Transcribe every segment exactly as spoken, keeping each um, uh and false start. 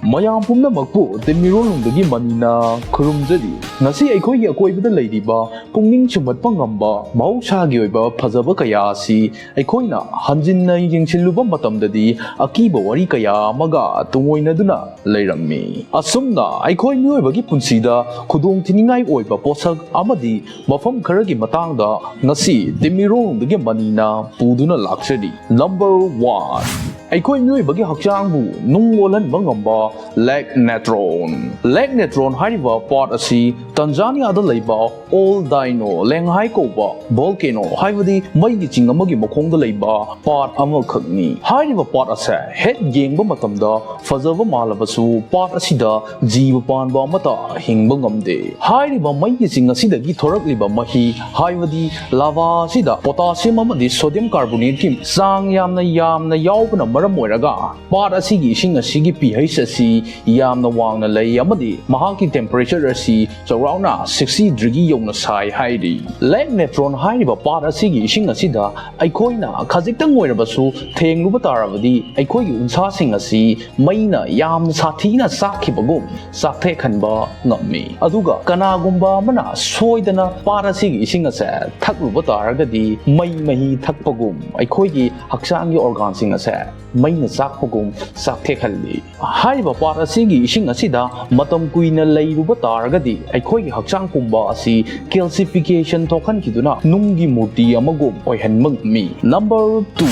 ꯃꯌꯥꯝ ꯄꯨꯝꯅꯃꯛꯄꯨ ꯇꯤꯝꯃꯤꯔꯣꯜꯂꯣꯝꯗꯒꯤ ꯃꯅꯤꯅ ꯈꯨꯔꯨꯝꯖꯔꯤ꯫ ꯉꯁꯤ ꯑꯩꯈꯣꯏꯒꯤ ꯑꯀꯣꯏꯕꯗ ꯂꯩꯔꯤꯕ ꯄꯨꯛꯅꯤꯡ ꯁꯨꯝꯍꯠꯄ ꯉꯝꯕ ꯃꯍꯧꯁꯥꯒꯤ ꯑꯣꯏꯕ ꯐꯖꯕ ꯀꯌꯥ ꯑꯁꯤ ꯑꯩꯈꯣꯏꯅ ꯍꯟꯖꯤꯟꯅ ꯌꯦꯡꯁꯤꯜꯂꯨꯕ ꯃꯇꯝꯗꯗꯤ ꯑꯀꯤꯕ ꯋꯥꯔꯤ ꯀꯌꯥ ꯑꯃꯒ ꯇꯨꯡꯑꯣꯏꯅꯗꯨꯅ ꯂꯩꯔꯝꯃꯤ꯫ ꯑꯁꯨꯝꯅ ꯑꯩꯈꯣꯏ ꯃꯤꯑꯣꯏꯕꯒꯤ ꯄꯨꯟꯁꯤꯗ ꯈꯨꯗꯣꯡ ꯊꯤꯅꯤꯡꯉꯥꯏ ꯑꯣꯏꯕ ꯄꯣꯠꯁꯛ ꯑꯃꯗꯤ ꯃꯐꯝ ꯈꯔꯒꯤ ꯃꯇꯥꯡꯗ ꯉꯁꯤ ꯇꯤꯝꯃꯤꯔꯣꯡꯗꯒꯤ ꯃꯅꯤꯅ ꯄꯨꯗꯨꯅ ꯂꯥꯛꯆꯔꯤ꯫ ꯅꯝꯕꯔ ꯋꯥꯟ, ꯑꯩꯈꯣꯏ ꯃꯤꯑꯣꯏꯕꯒꯤ ꯍꯛꯆꯥꯡꯕꯨ ꯅꯨꯡ ꯑꯣꯜꯍꯟꯕ ꯉꯝꯕ ꯂꯦꯛ ꯅꯦꯇ꯭ꯔꯣꯟ꯫ ꯂꯦꯛ ꯅꯦꯇ꯭ꯔꯣꯟ ꯍꯥꯏꯔꯤꯕ ꯄꯥꯠ ꯑꯁꯤ ꯇꯟꯖꯥꯅꯤꯌꯥꯗ ꯂꯩꯕ ꯑꯣꯜ ꯗꯥꯏꯅꯣ ꯂꯦꯡꯍꯥꯏ ꯀꯧꯕ ꯚꯣꯜꯀꯦꯅꯣ, ꯍꯥꯏꯕꯗꯤ ꯃꯩꯒꯤ ꯆꯤꯡ ꯑꯃꯒꯤ ꯃꯈꯣꯡꯗ ꯂꯩꯕ ꯄꯥꯠ ꯑꯃꯈꯛꯅꯤ꯫ ꯍꯥꯏꯔꯤꯕ ꯄꯥꯠ ꯑꯁꯦ ꯍꯦꯛ ꯌꯦꯡꯕ ꯃꯇꯝꯗ ꯐꯖꯕ ꯃꯥꯜꯂꯕꯁꯨ, ꯄꯥꯠ ꯑꯁꯤꯗ ꯖꯤꯕ ꯄꯥꯟꯕ ꯑꯃꯠꯇ ꯍꯤꯡꯕ ꯉꯝꯗꯦ꯫ ꯍꯥꯏꯔꯤꯕ ꯃꯩꯒꯤ ꯆꯤꯡ ꯑꯁꯤꯗꯒꯤ ꯊꯣꯔꯛꯂꯤꯕ ꯃꯍꯤ, ꯍꯥꯏꯕꯗꯤ ꯂꯥꯚꯥ ꯑꯁꯤꯗ ꯄꯣꯇꯥꯁꯤꯌꯝ ꯑꯃꯗꯤ ꯁꯣꯗꯤꯌꯝ ꯀꯥꯔꯕꯣꯅꯦꯠꯀꯤ ꯆꯥꯡ ꯌꯥꯝꯅ ꯌꯥꯝꯅ ꯌꯥꯎꯕꯅ ꯃꯔꯝ ꯑꯣꯏꯔꯒ, ꯄꯥꯠ ꯑꯁꯤꯒꯤ ꯏꯁꯤꯡ ꯑꯁꯤꯒꯤ pH ꯑꯁꯤ ꯌꯥꯝꯅ ꯋꯥꯡꯅ ꯂꯩ ꯑꯃꯗꯤ ꯃꯍꯥꯛꯀꯤ temperature ꯑꯁꯤ ꯆꯥꯎꯔꯥꯛꯅ sixty degree ꯌꯧꯅ ꯁꯥꯏ ꯍꯥꯏꯔꯤ꯫ ꯂꯦꯛ ꯅꯦꯇ꯭ꯔꯣꯟ ꯍꯥꯏꯔꯤꯕ ꯄꯥꯠ ꯑꯁꯤꯒꯤ ꯏꯁꯤꯡ ꯑꯁꯤꯗ ꯑꯩꯈꯣꯏꯅ ꯈꯖꯤꯛꯇꯪ ꯑꯣꯏꯔꯕꯁꯨ ꯊꯦꯡꯂꯨꯕ ꯇꯥꯔꯕꯗꯤ, ꯑꯩꯈꯣꯏꯒꯤ ꯎꯟꯁꯥꯁꯤꯡ ꯑꯁꯤ ꯃꯩꯅ ꯌꯥꯝꯅ ꯁꯥꯊꯤꯅ ꯆꯥꯛꯈꯤꯕꯒꯨꯝ ꯆꯥꯛꯊꯦꯛꯍꯟꯕ ꯉꯝꯃꯤ꯫ ꯑꯗꯨꯒ ꯀꯅꯥꯒꯨꯝꯕ ꯑꯃꯅ ꯁꯣꯏꯗꯅ ꯄꯥꯠ ꯑꯁꯤꯒꯤ ꯏꯁꯤꯡ ꯑꯁꯦ ꯊꯛꯂꯨꯕ ꯇꯥꯔꯒꯗꯤ, ꯃꯩ ꯃꯍꯤ ꯊꯛꯄꯒꯨꯝ ꯑꯩꯈꯣꯏꯒꯤ ꯍꯛꯆꯥꯡꯒꯤ organꯁꯤꯡ ꯑꯁꯦ ꯃꯩꯅ ꯆꯥꯛꯄꯒꯨꯝ ꯆꯥꯛꯊꯦꯛꯍꯜꯂꯤ꯫ ꯍꯥꯏꯔꯤꯕ ꯄꯥꯠ ꯑꯁꯤꯒꯤ ꯏꯁꯤꯡ ꯑꯁꯤꯗ ꯃꯇꯝ ꯀꯨꯏꯅ ꯂꯩꯔꯨꯕ ꯇꯥꯔꯒꯗꯤ, ꯑꯩꯈꯣꯏꯒꯤ ꯍꯛꯆꯥꯡ ꯄꯨꯝꯕ ꯑꯁꯤ calcification ꯊꯣꯛꯍꯟꯈꯤꯗꯨꯅ ꯅꯨꯡꯒꯤ ꯃꯨꯔꯇꯤ ꯑꯃꯒꯨꯝ ꯑꯣꯏꯍꯟꯕ ꯉꯝꯃꯤ꯫ Number two,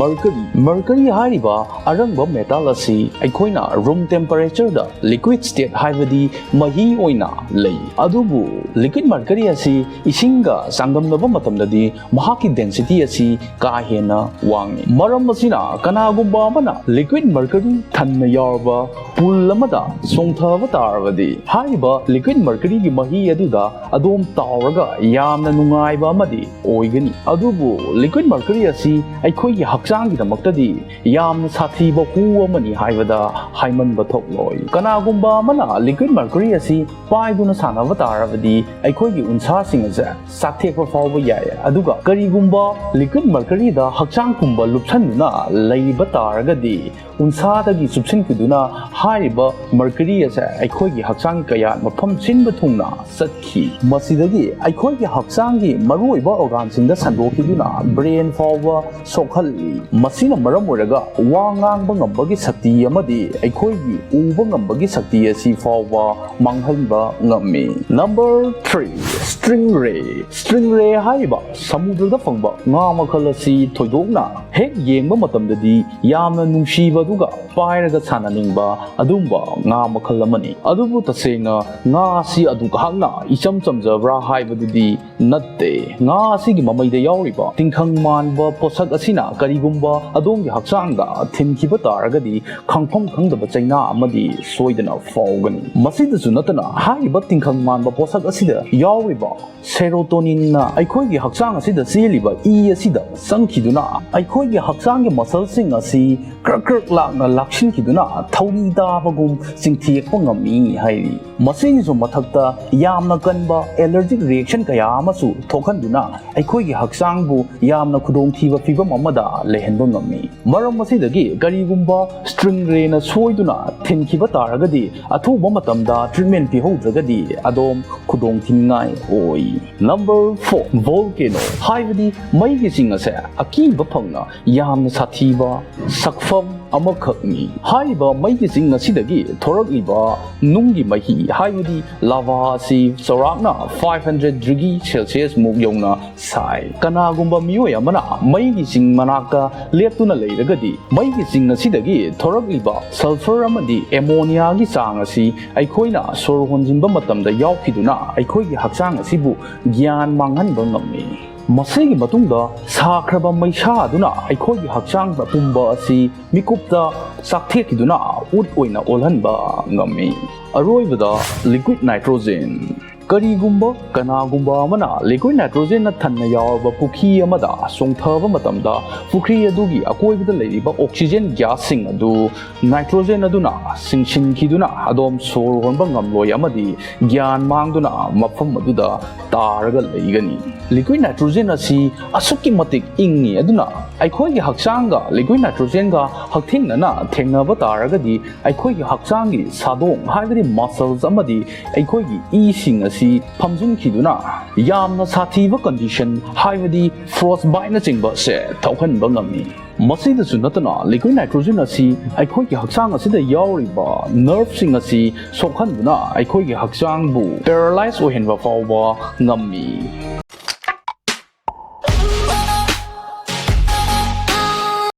mercury꯫ Mercury ꯍꯥꯏꯔꯤꯕ ꯑꯔꯪꯕ metal ꯑꯁꯤ ꯑꯩꯈꯣꯏꯅ room temperatureꯗ liquid state, ꯍꯥꯏꯕꯗꯤ ꯃꯍꯤ ꯑꯣꯏꯅ ꯂꯩ꯫ ꯑꯗꯨꯕꯨ liquid mercury ꯑꯁꯤ ꯏꯁꯤꯡꯒ ꯆꯥꯡꯗꯝꯅꯕ ꯃꯇꯝꯗꯗꯤ ꯃꯍꯥꯛꯀꯤ density ꯑꯁꯤ ꯀꯥ ꯍꯦꯟꯅ ꯋꯥꯡꯏ꯫ ꯃꯔꯝ ꯑꯁꯤꯅ, ꯀꯅꯥꯒꯨꯝꯕ ꯑꯃꯅ liquid mercury ꯊꯟꯅ ꯌꯥꯎꯔꯕ pool ꯑꯃꯗ ꯆꯣꯡꯊꯕ ꯇꯥꯔꯕꯗꯤ, ꯍꯥꯏꯔꯤꯕ liquid mercuryꯒꯤ ꯃꯍꯤ ꯑꯗꯨꯗ ꯑꯗꯣꯝ ꯇꯥꯎꯔꯒ ꯌꯥꯝꯅ ꯅꯨꯡꯉꯥꯏꯕ ꯑꯃꯗꯤ ꯑꯣꯏꯒꯅꯤ꯫ ꯑꯗꯨꯕꯨ liquid mercury ꯑꯁꯤ ꯑꯩꯈꯣꯏꯒꯤ ꯍꯛꯆꯥꯡꯒꯤꯗꯃꯛꯇꯗꯤ ꯌꯥꯝꯅ ꯁꯥꯊꯤꯕ ꯍꯨ ꯑꯃꯅꯤ ꯍꯥꯏꯕꯗ ꯍꯥꯏꯃꯟꯕ ꯊꯣꯛꯂꯣꯏ꯫ ꯀꯅꯥꯒꯨꯝꯕ ꯑꯃꯅ liquid mercury ꯑꯁꯤ ꯄꯥꯏꯗꯨꯅ ꯁꯥꯟꯅꯕ ꯇꯥꯔꯕꯗꯤ, ꯑꯩꯈꯣꯏꯒꯤ ꯎꯟꯁꯥꯁꯤꯡ ꯑꯁꯦ ꯆꯥꯛꯊꯦꯛꯄ ꯐꯥꯎꯕ ꯌꯥꯏ꯫ ꯑꯗꯨꯒ ꯀꯔꯤꯒꯨꯝꯕ liquid mercuryꯗ ꯍꯛꯆꯥꯡ ꯄꯨꯝꯕ ꯂꯨꯞꯁꯟꯗꯨꯅ ꯂꯩꯕ ꯇꯥꯔꯒꯗꯤ, ꯎꯟꯁꯥꯗꯒꯤ ꯆꯨꯞꯁꯤꯟꯈꯤꯗꯨꯅ ꯍꯥꯏꯔꯤꯕ mercury ꯑꯁꯦ ꯑꯩꯈꯣꯏꯒꯤ ꯍꯛꯆꯥꯡꯒꯤ ꯀꯌꯥꯠ ꯃꯐꯝ ꯁꯤꯟꯕ ꯊꯨꯡꯅ ꯆꯠꯈꯤ꯫ ꯃꯁꯤꯗꯒꯤ ꯑꯩꯈꯣꯏꯒꯤ ꯍꯛꯆꯥꯡꯒꯤ ꯃꯔꯨꯑꯣꯏꯕ organꯁꯤꯡꯗ ꯁꯟꯗꯣꯛꯈꯤꯗꯨꯅ brain ꯐꯥꯎꯕ ꯁꯣꯛꯍꯜꯂꯤ꯫ ꯃꯁꯤꯅ ꯃꯔꯝ ꯑꯣꯏꯔꯒ ꯋꯥ ꯉꯥꯡꯕ ꯉꯝꯕꯒꯤ ꯁꯛꯇꯤ ꯑꯃꯗꯤ ꯑꯩꯈꯣꯏꯒꯤ ꯎꯕ ꯉꯝꯕꯒꯤ ꯁꯛꯇꯤ ꯑꯁꯤ ꯐꯥꯎꯕ ꯃꯥꯡꯍꯟꯕ ꯉꯝꯃꯤ꯫ Number three, stingray꯫ Stingray ꯍꯥꯏꯔꯤꯕ ꯁꯃꯨꯗ꯭ꯔꯗ ꯐꯪꯕ ꯉꯥ ꯃꯈꯜ ꯑꯁꯤ ꯊꯣꯏꯗꯣꯛꯅ ꯍꯦꯛ ꯌꯦꯡꯕ ꯃꯇꯝꯗꯗꯤ ꯌꯥꯝꯅ ꯅꯨꯡꯁꯤꯕ ꯑꯗꯨꯒ ꯄꯥꯏꯔꯒ ꯁꯥꯟꯅꯅꯤꯡꯕ ꯑꯗꯨꯒꯨꯝꯕ ꯉꯥ ꯃꯈꯜ ꯑꯃꯅꯤ꯫ ꯑꯗꯨꯕꯨ ꯇꯁꯦꯡꯅ ꯉꯥ ꯑꯁꯤ ꯑꯗꯨꯛ ꯍꯥꯛꯅ ꯏꯆꯝ ꯆꯝꯖꯕ꯭ꯔꯥ ꯍꯥꯏꯕꯗꯨꯗꯤ ꯅꯠꯇꯦ꯫ ꯉꯥ ꯑꯁꯤꯒꯤ ꯃꯃꯩꯗ ꯌꯥꯎꯔꯤꯕ ꯇꯤꯡꯈꯪ ꯃꯥꯟꯕ ꯄꯣꯠꯁꯛ ꯑꯁꯤꯅ ꯀꯔꯤꯒꯨꯝꯕ ꯑꯗꯣꯝꯒꯤ ꯍꯛꯆꯥꯡꯗ ꯊꯤꯟꯈꯤꯕ ꯇꯥꯔꯒꯗꯤ ꯈꯪꯐꯝ ꯈꯪꯗꯕ ꯆꯩꯅꯥ ꯑꯃꯗꯤ ꯁꯣꯏꯗꯅ ꯐꯥꯎꯒꯅꯤ꯫ ꯃꯁꯤꯗꯁꯨ ꯅꯠꯇꯅ ꯍꯥꯏꯔꯤꯕ ꯇꯤꯡꯈꯪ ꯃꯥꯟꯕ ꯄꯣꯠꯁꯛ ꯑꯁꯤꯗ ꯌꯥꯎꯔꯤꯕ serotoninꯅ ꯑꯩꯈꯣꯏꯒꯤ ꯍꯛꯆꯥꯡ ꯑꯁꯤꯗ ꯆꯦꯜꯂꯤꯕ ꯏ ꯑꯁꯤꯗ ꯆꯪꯈꯤꯗꯨꯅ ꯑꯩꯈꯣꯏꯒꯤ ꯍꯛꯆꯥꯡꯒꯤ muscleꯁꯤꯡ ꯑꯁꯤ ꯀ꯭ꯔꯛ ꯀ꯭ꯔꯛ ꯂꯥꯛꯅ ꯂꯥꯛꯁꯤꯟꯈꯤꯗꯨꯅ ꯊꯧꯔꯤ ꯇꯥꯕꯒꯨꯝ ꯆꯤꯡꯊꯦꯛꯄ ꯉꯝꯃꯤ ꯍꯥꯏꯔꯤ꯫ ꯃꯁꯤꯒꯤꯁꯨ ꯃꯊꯛꯇ ꯌꯥꯝꯅ ꯀꯟꯕ allergic reaction ꯀꯌꯥ ꯑꯃꯁꯨ ꯊꯣꯛꯍꯟꯗꯨꯅ ꯑꯩꯈꯣꯏꯒꯤ ꯍꯛꯆꯥꯡꯕꯨ ꯌꯥꯝꯅ ꯈꯨꯗꯣꯡꯊꯤꯕ ꯐꯤꯕꯝ ꯑꯃꯗ ꯂꯩꯍꯟꯕ ꯉꯝꯃꯤ꯫ ꯃꯔꯝ ꯑꯁꯤꯗꯒꯤ ꯀꯔꯤꯒꯨꯝꯕ stingrayꯅ ꯁꯣꯏꯗꯨꯅ ꯊꯤꯟꯈꯤꯕ ꯇꯥꯔꯒꯗꯤ ꯑꯊꯨꯕ ꯃꯇꯝꯗ treatment ꯄꯤꯍꯧꯗ꯭ꯔꯒꯗꯤ ꯑꯗꯣꯝ ꯈꯨꯗꯣꯡ ꯊꯤꯅꯤꯡꯉꯥꯏ ꯑꯣꯏ꯫ Number four, volcano ꯍꯥꯏꯕꯗꯤ ꯃꯩꯒꯤ ꯆꯤꯡ ꯑꯁꯦ ꯑꯀꯤꯕ ꯐꯪꯅ ꯌꯥꯝꯅ ꯁꯥꯊꯤꯕ ꯁꯛꯐꯝ ꯑꯃꯈꯛꯅꯤ꯫ ꯍꯥꯏꯔꯤꯕ ꯃꯩꯒꯤ ꯆꯤꯡ ꯑꯁꯤꯗꯒꯤ ꯊꯣꯔꯛꯂꯤꯕ ꯅꯨꯡꯒꯤ ꯃꯍꯤ ꯍꯥꯏꯕꯗꯤ lava ꯑꯁꯤ ꯆꯥꯎꯔꯥꯛꯅ five hundred degree Celsius ꯃꯨꯛ ꯌꯧꯅ ꯁꯥꯏ꯫ ꯀꯅꯥꯒꯨꯝꯕ ꯃꯤꯑꯣꯏ ꯑꯃꯅ ꯃꯩꯒꯤ ꯆꯤꯡ ꯃꯅꯥꯛꯇ ꯂꯦꯞꯇꯨꯅ ꯂꯩꯔꯒꯗꯤ ꯃꯩꯒꯤ ꯆꯤꯡ ꯑꯁꯤꯗꯒꯤ ꯊꯣꯔꯛꯂꯤꯕ sulphur ꯑꯃꯗꯤ ammoniaꯒꯤ ꯆꯥꯡ ꯑꯁꯤ ꯑꯩꯈꯣꯏꯅ ꯁꯣꯔ ꯍꯣꯟꯖꯤꯟꯕ ꯃꯇꯝꯗ ꯌꯥꯎꯈꯤꯗꯨꯅ ꯑꯩꯈꯣꯏꯒꯤ ꯍꯛꯆꯥꯡ ꯑꯁꯤꯕꯨ ꯒ꯭ꯌꯥꯟ ꯃꯥꯡꯍꯟꯕ ꯉꯝꯃꯤ꯫ ꯃꯁꯤꯒꯤ ꯃꯇꯨꯡꯗ ꯁꯥꯈ꯭ꯔꯕ ꯃꯩꯁꯥ ꯑꯗꯨꯅ ꯑꯩꯈꯣꯏꯒꯤ ꯍꯛꯆꯥꯡ ꯄꯨꯝꯕ ꯑꯁꯤ ꯃꯤꯀꯨꯞꯇ ꯆꯥꯛꯊꯦꯛꯈꯤꯗꯨꯅ ꯎꯠ ꯑꯣꯏꯅ ꯑꯣꯜꯍꯟꯕ ꯉꯝꯃꯤ꯫ ꯑꯔꯣꯏꯕꯗ liquid nitrogen꯫ ꯀꯔꯤꯒꯨꯝꯕ ꯀꯅꯥꯒꯨꯝꯕ ꯑꯃꯅ liquid nitrogenꯅ ꯊꯟꯅ ꯌꯥꯎꯔꯕ ꯄꯨꯈ꯭ꯔꯤ ꯑꯃꯗ ꯆꯣꯡꯊꯕ ꯃꯇꯝꯗ, ꯄꯨꯈ꯭ꯔꯤ ꯑꯗꯨꯒꯤ ꯑꯀꯣꯏꯕꯗ ꯂꯩꯔꯤꯕ oxygen gasꯁꯤꯡ ꯑꯗꯨ nitrogen ꯑꯗꯨꯅ ꯁꯤꯡꯁꯤꯟꯈꯤꯗꯨꯅ ꯑꯗꯣꯝ ꯁꯣꯔ ꯍꯣꯟꯕ ꯉꯝꯂꯣꯏ ꯑꯃꯗꯤ ꯒ꯭ꯌꯥꯟ ꯃꯥꯡꯗꯨꯅ ꯃꯐꯝ ꯑꯗꯨꯗ ꯇꯥꯔꯒ ꯂꯩꯒꯅꯤ꯫ Liquid nitrogen ꯑꯁꯤ ꯑꯁꯨꯛꯀꯤ ꯃꯇꯤꯛ ꯏꯪꯉꯤ, ꯑꯗꯨꯅ ꯑꯩꯈꯣꯏꯒꯤ ꯍꯛꯆꯥꯡꯒ liquid nitrogenꯒ ꯍꯛꯊꯦꯡꯅꯅ ꯊꯦꯡꯅꯕ ꯇꯥꯔꯒꯗꯤ, ꯑꯩꯈꯣꯏꯒꯤ ꯍꯛꯆꯥꯡꯒꯤ ꯁꯥꯗꯣꯡ, ꯍꯥꯏꯕꯗꯤ muscles ꯑꯃꯗꯤ ꯑꯩꯈꯣꯏꯒꯤ ꯏꯁꯤꯡ ꯑꯁꯤ ꯐꯝꯖꯤꯟꯈꯤꯗꯨꯅ ꯌꯥꯝꯅ ꯁꯥꯊꯤꯕ condition, ꯍꯥꯏꯕꯗꯤ frostbiteꯅꯆꯤꯡꯕ ꯑꯁꯦ ꯊꯣꯛꯍꯟꯕ ꯉꯝꯃꯤ꯫ ꯃꯁꯤꯗꯁꯨ ꯅꯠꯇꯅ, liquid nitrogen ꯑꯁꯤ ꯑꯩꯈꯣꯏꯒꯤ ꯍꯛꯆꯥꯡ ꯑꯁꯤꯗ ꯌꯥꯎꯔꯤꯕ nerveꯁꯤꯡ ꯑꯁꯤ ꯁꯣꯛꯍꯟꯗꯨꯅ ꯑꯩꯈꯣꯏꯒꯤ ꯍꯛꯆꯥꯡꯕꯨ paralyze ꯑꯣꯏꯍꯟꯕ ꯐꯥꯎꯕ ꯉꯝꯃꯤ꯫